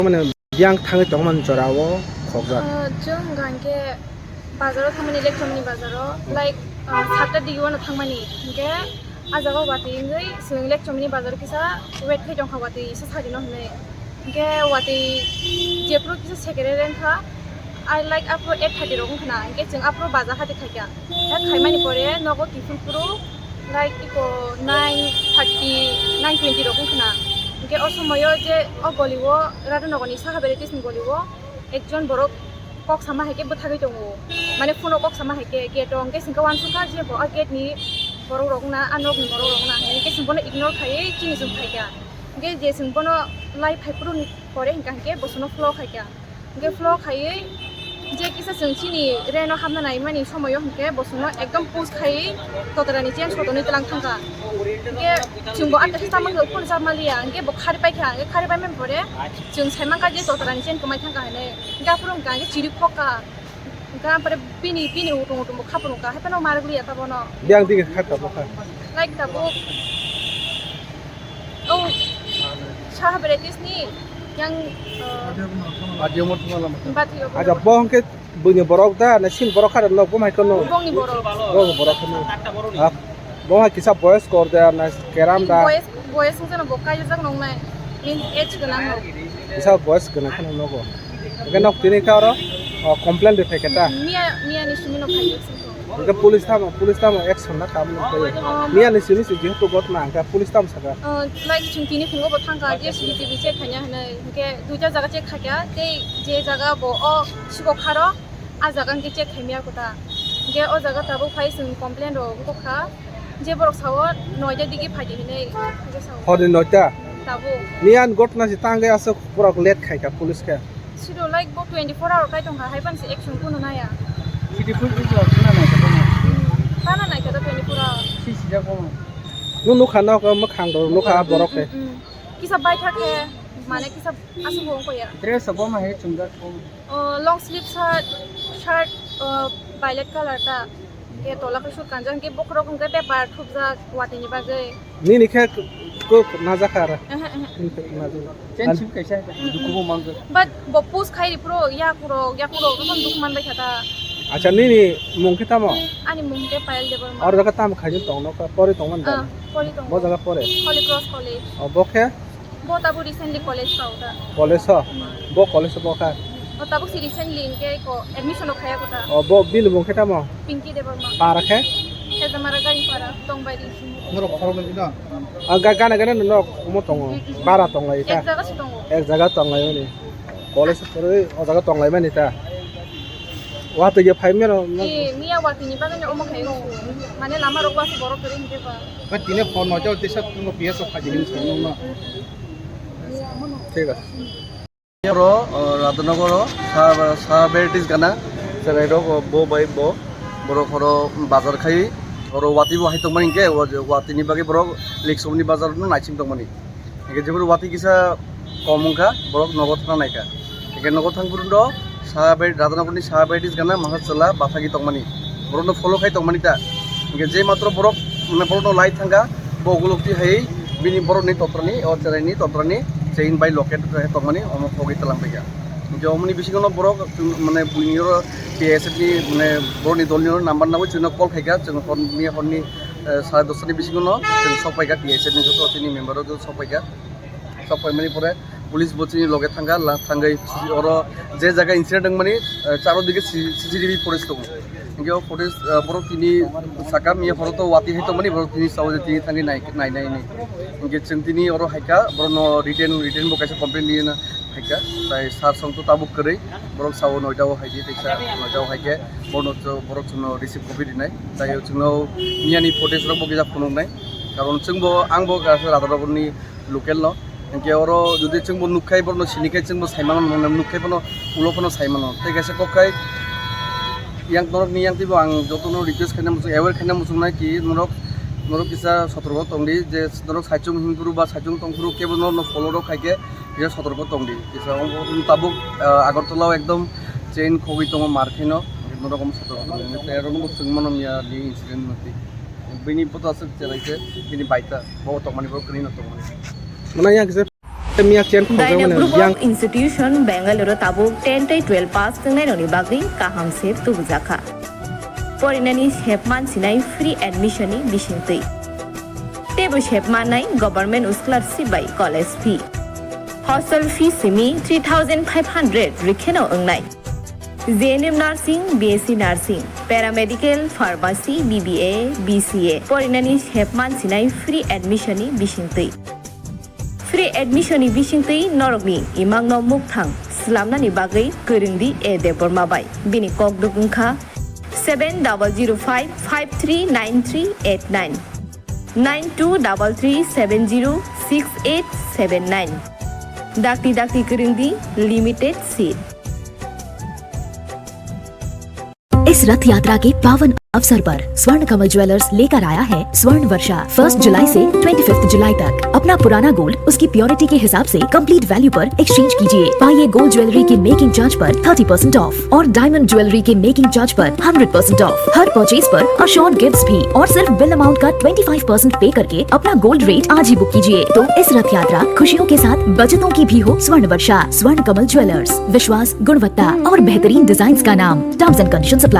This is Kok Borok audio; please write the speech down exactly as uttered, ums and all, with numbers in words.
Mane yang thangwi tongmani jora o khokjak. Ah, chwng hwnkha hwnkhe bazaro thangmani, Lekchomni bazaro, like, ah, satta digi uano thangmani. Hwnkhe ah jaga o watwi wngwi chwng Lekchomni bazaro kisa wait khai tongkha, watwi se sajino hwnwi. Hwnkhe watwi jephuru kisa secretary wngkha, ah, like, aphuru eight thirty rok wngkha na, hwnkhe chwng aphuru bazar hati khaikha. Hak khaimani pore nogo kiphilphuru, like, iko nine thirty, nine twenty rok wngkha na. Hwnkhe o somoyo je o goli o Radhanagorni Saha Varieties ni goli o ekjon borok kok sama hai khe bwthagwi tongo. Mane phone o kok sama hai khe gate o, hwnkhe chwngkhe uansukha je bo a gate ni borok rok wngna, a nok ni borok rok wngna, hwnkhe chwng bono ignore khaiwi chini chwng phaikha. Hwnkhe je chwng bono lai phaiphuru ni pore hwnkha hwnkhe bo chwngno follow khaikha. Hwnkhe follow khaiwi je kisa chwng chini reno hapna naimani somoyo hwnkhe bo chwngno ekdom push khaiwi totorani chain sotonwi tlang thangkha. Hwnkhe chwngbo atta khe chamani phone chapmaliya, hwnkhe bo khari paikha, hwnkhe khari paimani pore chwng saimankha je totorani chain kwmai thangkha hinwi. Hwnkhe aphuru hwnkha hwnkhe chiri khokha, hwnkhe aphuru bini, bini utung utung bo khapung kha, haiphano marwk liya ta bono. Biyang digi kha tabuk kha. Like tabuk. Oh, Saha Varieties ni yang, uh, Adio mo thuma lama. Bathi obo. Aja bo hwnkhe buini borok da, na sin borok khare nok bo mai kono. Bongni borok. Bo borok kono. Ah, bo hai kisa boyes kor da, na keram da. Boyes, boyes wngkha no bo kaijak nongnai. Min age gwnang no. Kisa boyes gwnang khano nogo. Hwnkhe nok tini kha oro, oh, complain de phaikha ta. Miya, miya ni simi no phaikha. Hwnkhe police tamo, police tamo action na kam nung tei. Miya ni simi se jehetu ghotna hwnkhe police tamo saka. Uh, like chwng tini phungo bo thangkha, je C C T V check khaina hinwi. Hwnkhe duita jaga check khaikha, tei je jaga bo o siko kharo, a jaga hwnkhe check khaimya kota. Hwnkhe o jaga tabuk phai chwng complain rok wngkha. Je borok sao noita digi phaidi hinwi, hwnkhe sao. Horni noita? Tabuk. Miya ni ghotna se tangwi aswk borok late khaikha police khe. Siro like bo twenty-four hour kai tongkha, hai phano se action kuno naya. Sidi pui pui jora sina nai ka tongma. Tana nai ka twenty-four hour. Si sijak bo. Nung nukha nok mwkhang rok nukha borok khe. Mm, mm, mm. Kisa baitha khe, mane kisa aswk bo wngkha ya. Dress bo ma hai chungjak bo. Oh, long sleeve shirt, shirt, oh, violet color ta. Hwnkhe tola khe sut kanjak, hwnkhe bokhorok hwnkhe paper thupjak watwi ni bagwi. Nini khe kok najak kha ara? Ehe, ehe. Nini khe najak. Chen sip kaisa dukhu bo manjak. But bo post khai ri phuru yakurok, yakurok rokon dukhu man bai kha ta. Acha, nini mung khe tamo? Ani mung khe Payal Debbarma. Aro khe tamo khai tong no, pori tong man ta? Ah, pori tong. Bo jaga pore? Holy Cross College. O, bo khe? Bo tabuk recently college kha o ta. College o? Hmm. Bo college o bo kha? O tabuk si recently hwnkhe ko admission o khaya ko ta. O, bo bini mung khe tamo? Pinky Debbarma. Para khe? Khejamara Garingpara, Tongbairi. Norok khoroknwi no? Ah, ga-, gana gana no nok omo tongo. Hmm, hmm. Bara tonglai ta? Ek jaga se tongo. Ek jaga tonglai mani. College o kwrwi o jaga tonglai mani ta? Watwi je phai mero. Eh, miya watwi ni bagwi omo khai o. Mane lama rok o aswk borok kwrwi hwnkhe ba. Ba tini phone no jao tisa tungo P S o phaidi hinwi song no. Thik ase. Oro, o, Radhanagar o, sa, sa Varieties gana, cherai rok, o, bo bai bo, borok oro bazar khai, oro watwi bo hai tongmani hwnkhe, o, watwi ni bagwi borok Lekchomni bazar no naising tongmani. Hingke jeboro watwi kisa kom wngkha, borok nogo thangna naikha. Hingke nogo thangphuru no Saha Bai-, Radhanagarni Saha Varieties gana masa chwla bathagwi tongmani. Borokno follow khai tongmani ta. Hingke je matro borok, mane, borokno lai thangkha, bo ukulukti hai bini borokni totrani, o cheraini totrani chain bai locket tongmani, omo khogwi twlang paikha. Hingke omoni bisingo borok, mane, buini oro T S F ni, mane, borokni dolni oro number nangwi chwngno call khaikha, chwng hor, miya horni, eh, sare dosta ni bisingo no chwng sok paikha, T S F ni joto chini member rok joto sok paikha. Sok paimani pore police bo chini loge thangkha, la-, thangwi oro je jaga incident wngmani, eh, charo dige C-, C C T V footage tongo. Hingke o footage, eh, borok tini saka miya phoro to watwi hai tongmani, borok tini sao je tini thangwi nai, nai, nai, nai. Hingke chwng tini oro haikha, borokno written, written bo kaisa complaint rina haikha. Tai sir song to tabuk kwrwi, borok sao noita o haidi, tei sa noita o haikhe, borokno cho-, borok chwngno receive copy rinai. Tai chwngno miyani footage rok bo kisa phunuknai. Karon chwngbo, angbo kaisa Radhanagarni local no. Hingke oro jodi chwngbo nukkhai, borokno sinikhai, chwngbo saimano, nukkhai phano, ulo phano saimano. Tei kaisa kokkhai, yang norokni yang twibo ang jotono request khaina muchung, aware khaina muchungnai ki norok, norok kisa sotorko tongdi, je norok saichung himphuru ba saichung tongphuru kebo norokno follow rok khaikhe kisa sotorko tongdi. Kisa tabuk, ah, Agartala o ekdom chain khogwi tongo mar khaino, norok omo sotorko tongdi. Tei aro nukgo chwng mano miya ni incident mati. Bini poto aswk cherai khe bini baita bo tongmani, bo kwrwi no tongmani. Mane yang kisa Miya chen khorokjak Dyna mani Group yang of Institution Bangalore o tabuk ten tei twelve pass twngnai rokni bagwi kaham se tubujakha. Porinani sep mansinai free admission ni bisingtwi. Teibo sep mannai government scholarship bai college fee. Hostel fee simi three thousand five hundred rwkheno wngnai. J N M Nursing, B S C Nursing, Paramedical, Pharmacy, B B A, B C A porinani sep mansinai free admission ni bisingtwi. Free admission ni bisingtwi norokni imangno mukthang slamnani bagwi kwrwngdi A Debbarma bai. Bini kokduk wngkha seven double zero five five three nine three eight nine, nine two double three seven zero six eight seven nine. Dakti dakti kwrwngdi, limited seat. इस रथ यात्रा के पावन अवसर पर स्वर्ण कमल ज्वेलर्स लेकर आया है स्वर्ण वर्षा। फर्स्ट जुलाई से ट्वेंटी फिफ्थ जुलाई तक अपना पुराना गोल्ड उसकी प्योरिटी के हिसाब से कंप्लीट वैल्यू पर एक्सचेंज कीजिए। पाइए गोल्ड ज्वेलरी के मेकिंग चार्ज पर थर्टी परसेंट ऑफ और डायमंड ज्वेलरी के मेकिंग चार्ज पर हंड्रेड परसेंट ऑफ। हर परचेज पर अश्योर्ड गिफ्ट्स भी और सिर्फ बिल अमाउंट का ट्वेंटी फाइव परसेंट पे करके अपना गोल्ड रेट आज ही बुक कीजिए। तो इस रथ यात्रा खुशियों के साथ बचतों की भी हो। स्वर्ण वर्षा, स्वर्ण कमल ज्वेलर्स, विश्वास, गुणवत्ता और बेहतरीन डिजाइन्स का नाम। Terms and conditions apply.